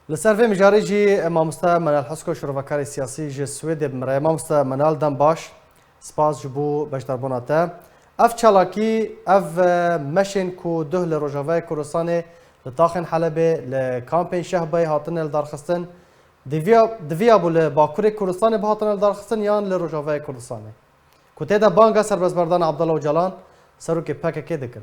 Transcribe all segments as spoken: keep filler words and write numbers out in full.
Li ser vê mijarê jî mamoste Menal Husko, şirovekarê siyasî ji Swêdê bi min re ye. Mamoste Menal, dem baş. Spas ji bo beşdarbûna te. Ev çalakî, ev, e, meşên ku duh li Rojavayê Kurdistanê, li taxên Helebê, li kampên Şehbayê hatine lidarxistin, diviya, diviya bû li Bakurê Kurdistanê bihatine lidarxistin yan li Rojavayê Kurdistanê? Ku tê de banga serbestberdana Abdullah Ocalan, serokê P K K dikin.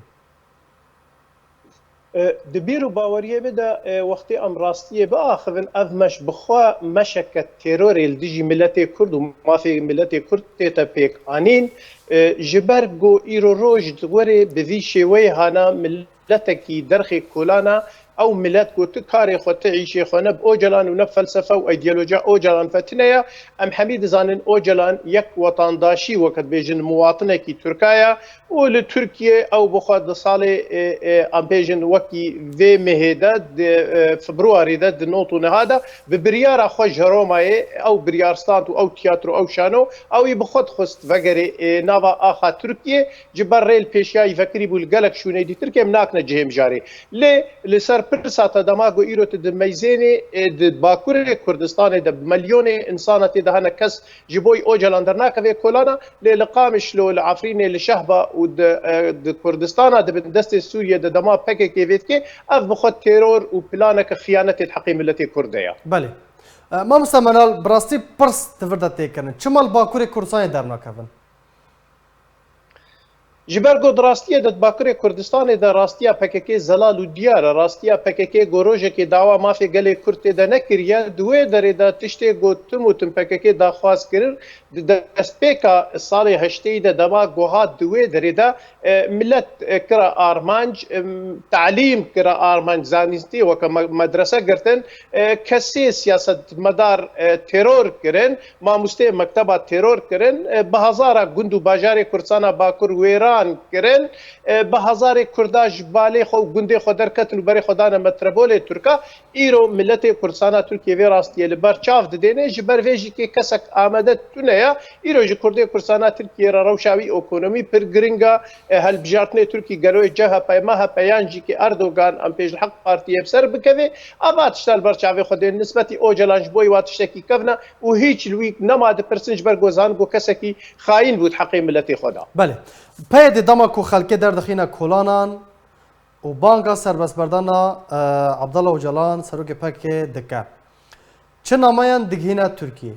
E, di bîr û baweriyê min de, e, wextê em rastiyê biaxivin, ev meş bi xwe meşeke terorê li dijî miletê Kurd û mafê miletê Kurd tête pêk anîn. E, ji ber ku îro roj di werê bi vî şêweyê hana miletekî derxê kolana, ew milet ku ti karê xwe, ti îşê xwe ne bi Ocalan û ne bi felsefe û îdeolojiya Ocalan ve tune ye. Em hemî dizanin Ocalan yek wetandaşî, weke dibêjin muwatinekî Tirka ye. Û li Tirkiye ew bi xwe di salê, e, e, em bêjin wekî vê mehê de, di, e, Februarî de, di not û neha de bi biryara xwe ji Romayê, ew biryar stand û ew tiyatro, ew şano, ew ê bi xwe dixwest vegerê, e, nava axa Tirkiye, ji ber rê li pêşiyayî vekirî bû li gelek şûnê dî Tirkiye, em nakine cihê mijarê. Lê li ser pirsa te dema ku îro tu di meyzênê, e, di Bakurê Kurdistanê de bi milyonê insana tê de hene kes ji bo Ocalan dernakeve kolana, lê li Qamişlo, li Efrînê, li Şehba û di, e, di Kurdistana di bin destê Sûriye de dema P K K vê dike, ev bi xwe teror û planeke xiyanetê di heqê miletê Kurd de ye. Belê. E, Mamoste Menal, bi rastî pirs di vir de tê kirin. Çima li Bakurê Kurdistanê dernakevin? Ji ber ku di rastiyê de di Bakurê Kurdistanê de rastiya P K K zelal û diyar e. Rastiya P K K ku rojekê dawa mafê gelê Kurd tê de nekiriye, di wê derê de tiştê ku tim û tim P K K daxwaz kirin, di destpêka salê heşteyî de dema ku hat di wê derê de, e, milet, e, kira armanc, e, talîm kira armanc, zanîstî weke me-, medrese girtin, e, kesê siyasetmedar, e, teror kirin. Mamosteyê mekteba teror kirin, e, bi hezara gund û bajarê Kurdistana Bakur wêran kirin, e, bi hezarê Kurda ji balê xwe û gundê xwe derketin û berê xwe dane metrebolê Tirka. Îro miletê Kurdistana Tirkiye vê rastiyê li ber çav didêne, ji ber vê jî kê kesek amade tune ye. Îro ji Kurdê Kurdistana Tirkiye re rewşa wî ekonomî pir giring e. E, hilbijartinê Tirkî gelo yê C H P, M H P yan jî kê Erdogan em pêş li Hak Partiyê bi ser bikeve, ava tişta li ber çavê xwe dên. Nisbetî Ocalan ji bo wa tiştekî kevn e. û hîç li wî nema dipirsin, ji ber ku zan ku kesekî xayîn bû di heqê miletê xwe de. Belê. Peyê dê dema ku xelkê derdixîne kolanan û banga serbestberdana, e, Abdullah Ocalan, serokê P K K dike, çi nameyan digihîne Tirkiyê?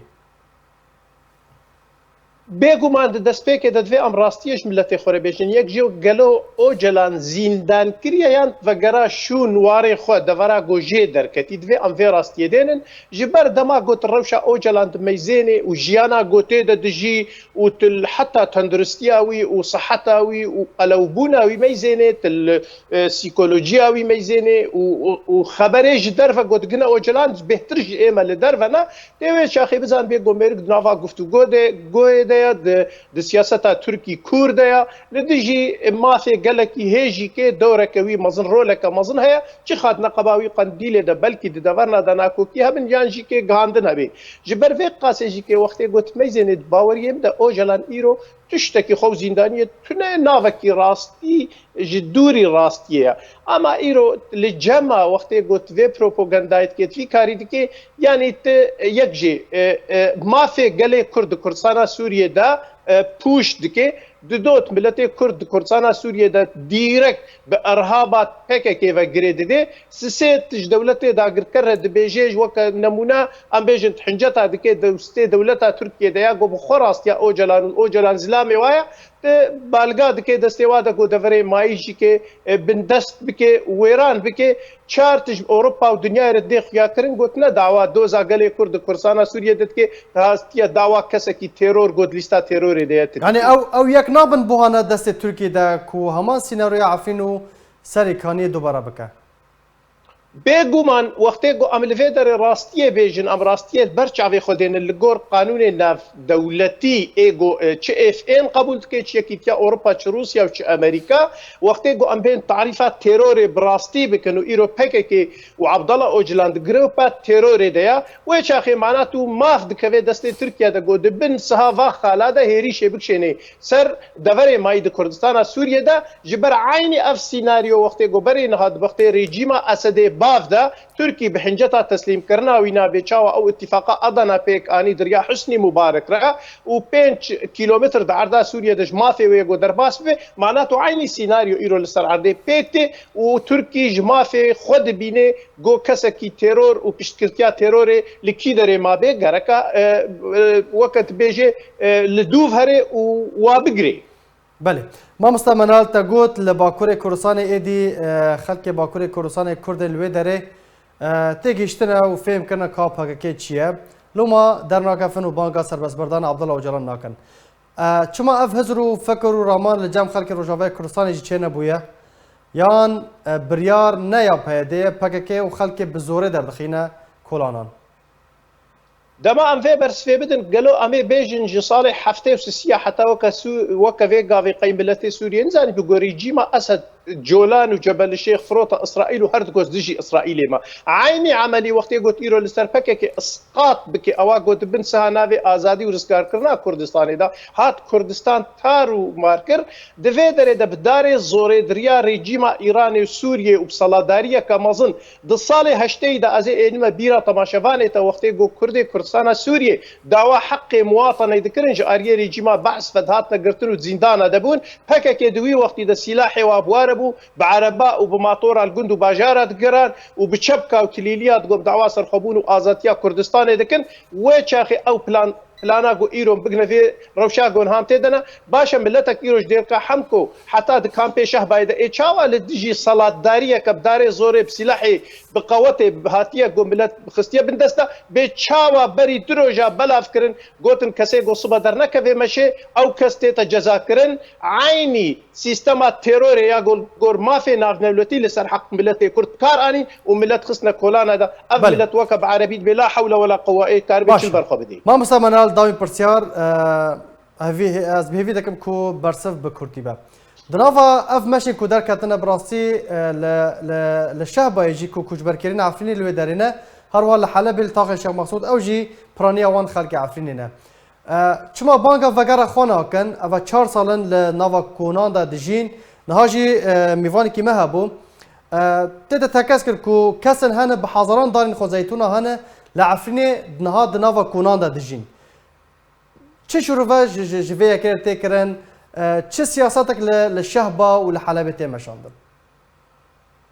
Bêguman di destpêkê de divê em rastiyê ji miletê xwe re bêjin. Yek jî gelo Ocalan zîndan kiriye yan vegera şûn warê xwe, devera ku jê derketî, divê em vê rastiyê dênin. Ji ber dema got rewşa Ocalan dimeyzênê û jiyana ku tê de dijî û tu li heta tenduristiya wî û siheta wî û qelewbûna wî meyzênê, tu li, e, psîkolojiya wî meyzênê û, û, û xeberê ji derve ku digine Ocalan bêhtir ji ême li derve ne. Tê wê çaxê bizanibê ku mêrik di nava guftûgo de, goyê de ye, di, di siyaseta Tirkî kûr de ye. Li dijî mafê gelekî hê jî kê dewreke wî mezin, roleke mezin heye. Çi xat neqeba wî Qendîlê de, belkî di deverna de nakokî hebin, yan jî kê gihandin hebê. Ji ber vê qasê jî kê wextê got meyzênê di baweriyê min de Ocalan îro tiştekî xwe û zîndaniyê tune navekî rastî ji dûrî rastiyê ye. Ama îro li cema wextê got vê propagandayê dike, vî karî dike, yanî ti yek jî, e, e, mafê gelê Kurd di Kurdistana Sûriyê de, e, pûç dike. Didot miletê Kurd di Kurdistana Sûriyê de dîrek bi erhaba P K K ve girê didê. Sisê tij dewletê dagirker re dibêje, ji weke nemûne, em bêjin, hinceta dike dewstê dewleta Tirkiye de ya ku bi xwe rastiya Ocalan û Ocalan zilamê wa ye, te balga dike destê wa de ku deverê mayî jî ke, e, bindest bike, wêran bike. Çar tij Ewropa û dinyayê re dê xuya kirin, gotine dawa doza gelê Kurd di Kurdistana Sûriyê de dike, hastiye dawa kesekî teror got lîsta terorê de ye Tirkiye. Yani ew, ew yek nabin buhane destê Tirkiye de ku heman senaryoya Efrîn û Serê Kaniyê dubara bike? Bêguman, wextê ku em li vê derê rastiyê bêjin, em rastiyê li ber çavê xwe dênin li gor qanûnê navdewletî, ê ku, e, çi F N qebûl dike, çi Yekîtiya Ewropa, çi Rûsya û çi Amerîka, wextê ku em bên tarîfa terorê bi rastî bikin û îro P K K û Abdullah Ocalan di giropa terorê de ya, wê çaxê mana tu maf dikeve destê Tirkiye de ku di bin siha va xala de hêrîşê bikişênê ser deverê mayî di Kurdistana Sûriyê de, ji ber eynî ev senaryo wextê ku berê niha di wextê rejîma Esedê nav de Tirkî bi hinceta teslîmkirina wî nabê çawa ew îtîfaqa Adana pêk anî di riya Husnî Mubarek re û pênc kîlometr di erda Sûriyê de ji mafê wê go derbas bibe, mana tu eynî sînaryo îro li ser erdê pêk tê û Tirkî ji mafê xwe dibîne go kesekî teror û piştgirtiya terorê li kî derê mabe, gereka, e, e, weke dibêje, e, li dûv here û wa bigirê. Belê. Mamosta Menal, te got li Bakurê Kurdistanê êdî, e, xelkê Bakurê Kurdistanê Kurdên li wê derê, e, têgihiştine û fêm kirine ka P K K çi ye. Loma dernakefin û banga serbestberdana Abdullah Ocalan nakin. E, çima ev hizr û fikir û raman li cem xelkê Rojavayê Kurdistanê jî çênebûye? Yan, e, biryar ne ya P Y D'ê ye, P K K û xelkê bi zorê derdixîne kolanan? Dema em vê bersivê bidin, gelo em ê bêjin ji salê heftê û sisiya heta weke Sû-, weke vê gavê qey miletê Sûriyê, nizanim ku rejîma Esed, Colan û Cebel Şêx firota Îsraîl û her du gos dijî Îsraîlê me. Eynî emelî wextê got îro li ser P K K isqat bike, ewa got di bin siha navê azadî û rizgarkirina Kurdistanê de hat Kurdistan tar û mar kir, di vê derê de bi darê zorê di riya rejîma Îranê û Sûriyê û bi seladariyeke mezin Di salê heşteyî de ez ê ênime bîra temaşevanê te wextê ku Kurdê Kurdistana Sûriyê dawa heqê muwatanê dikirin, ji ariyê rejîma Be's ve dihatine girtin û zîndana de bûn. P K K di wî wextî de sîlahê wa bi ware bû, bi ereba û bi matora li gund û bajara digiran û bi çepka û kilîliya digot dawa serxwebûn û azadiya Kurdistanê dikin. Wê çaxê ew plan Plana ku îro bigine vê rewşa ku niha em tê de ne. Baş e, miletek îro ji dêrka Hemko heta di kampê Şehbayê de ê çawa li dijî selatdariyeke bi darê zorê, bi sîlehê, bi qewetê hatiye ku milet xistiye bin dest de, bê çawa berî du roja belav kirin, gotin kesê ku sibe dernekeve meşê, ew kes tête cezakirin. Eynî Sîstema terorê ya gor, gor mafê navnewletî li ser heq miletê Kurd kar anîn û milet xistine kolana de. Ev Belê. Milet weke bi erebî dibê la hewle wela quwa ê karibe Baş. Çi li ber xwe bidê. Mamosta Menal, dawî pirsyar, e, hevî, ez bi hêvî dikim ku bersiv bi kurtî be. Di nava ev meşên ku derketine bi rastî, e, li, li, li Şehbayê jî ku koçberkirina Efrînê li wê derê ne, her wiha li Helebê li taxê Şêx Mesûd ew jî piraniya wan xelkê Efrînê ne. E, çima banga vegera xwe nakin? Eva çar sal in li nava konan de dijîn. Niha jî, e, mêvanekî me hebû. E, tê de tekez kir ku kesên hene bi hezaran darên xwe zeytûna hene li Efrînê niha di nava konan de dijîn. Çi şûrove ji, ji, ji vê yekê re tê kirin? E, çi siyasetek li, li Şehba û li Helebê tê meşandin?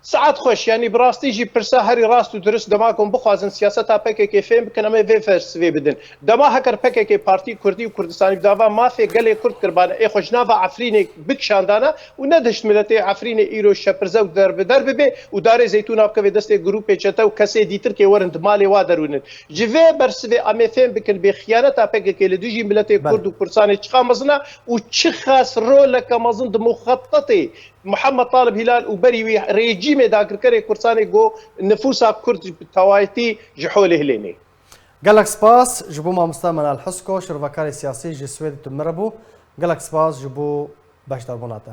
Saet xweş, yanî bi rastî jî pirsa herî rast û dirist, dema ku em bixwazin siyaseta P K K fêm bikin, em ê vê felsefê bidin. Dema heker P K K partî Kurdî û Kurdistanî bi dava mafê gelê Kurd kiribane, ê xwe ji nava Efrînê bikişandane û nedihişt miletê Efrînê îro şepirze û derbider bibe û darê zeytûna bikeve destê grûpê çete û kesê dîtir kê werin di malê wa derûnin. Ji vê bersivê em ê fêm bikin bê xiyaneta P K K li dijî miletê Belê. Kurd û Kurdistanê çiqa mezin e û çiqas roleke mezin di muxetetê Muhammed Talib Hilal û berî wî rejîmê dagirkerê Kurdistanê ku nifûsa Kurd bi tewayetî ji holê hilênê. Gelek spas ji bo mamoste Menal Hisko, şirvekarê siyasî ji Swêdê tu min re bû. Gelek spas ji bo beşdarbûna te.